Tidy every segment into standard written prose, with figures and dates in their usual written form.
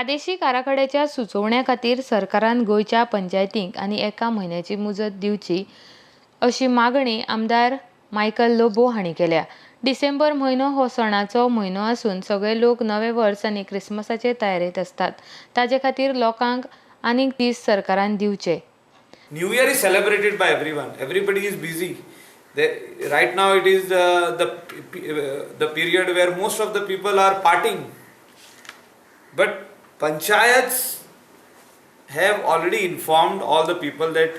प्रादेशीक आराखड्याच्या सुचोवण्या खातीर सरकारान गोंयच्या पंचायतींक आनी एका म्हयन्याची मुजत दिवची अशी मागणी आमदार मायकल लोबो हांणी केल्या. डिसेंबर म्हयनो हो सणाचो म्हयनो आसून सगळे लोक नवें वर्स आनी क्रिसमसाचे तयारेंत आसतात. ताजे खातीर लोकांक आनीक दीस सरकारान दिवचे. New Year is celebrated by everyone. Everybody is busy. Right now it is the period where most of the people are partying. But panchayats have already informed all the people that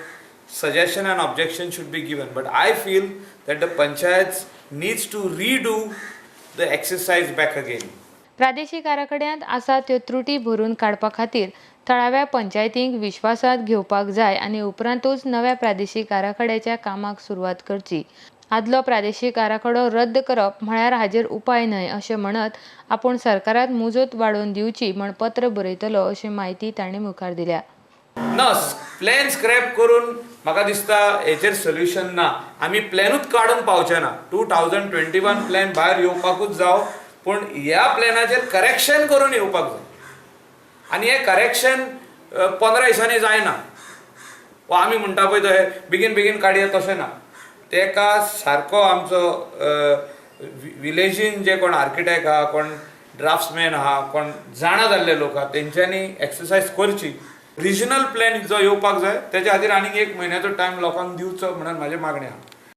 suggestion and objection should be given. But I feel that the panchayats needs to redo the exercise back again. प्रादेशीक आराखड्यांत आसा त्यो त्रुटी भरून काडपा खातीर थळाव्या पंचायतींक विश्वासांत घेवपाक जाय आनी उपरांतूच नव्या प्रादेशीक आराखड्याच्या कामाक सुरवात करची. आदलो प्रादेशीक आराखडो रद्द करप म्हळ्यार हाजेर उपाय न्हय अशें म्हणत आपूण सरकाराक मुजत वाडोवन दिवची म्हण पत्र बरयतलो अशी म्हायती तांणी मुखार दिल्या. ना, प्लॅन स्क्रॅप करून म्हाका दिसता हेचेर सोल्युशन ना. आमी प्लॅनूच काडूंक पावचे ना. 2021 प्लॅन भायर येवपाकूच जाव, पूण ह्या प्लॅनाचेर करेक्शन करून येवपाक जाय आनी हें करेक्शन 15 दिसांनी जायना वा आमी म्हणटा पळय तशें बेगीन बेगीन काडया, तशें ना. तेका सारको आमचो विलेजीन जे कोण आर्किटेक्ट आहा, कोण ड्राफ्ट्समॅन आहा, कोण जाणा जाल्ले लोक आहा, तेंच्यांनी एक्सरसायज करची. रिजनल प्लॅन जो येवपाक जाय, तेच्या खातीर आनीक एक म्हयन्याचो टायम लोकांक दिवचो म्हणून म्हाजी मागणी आहा.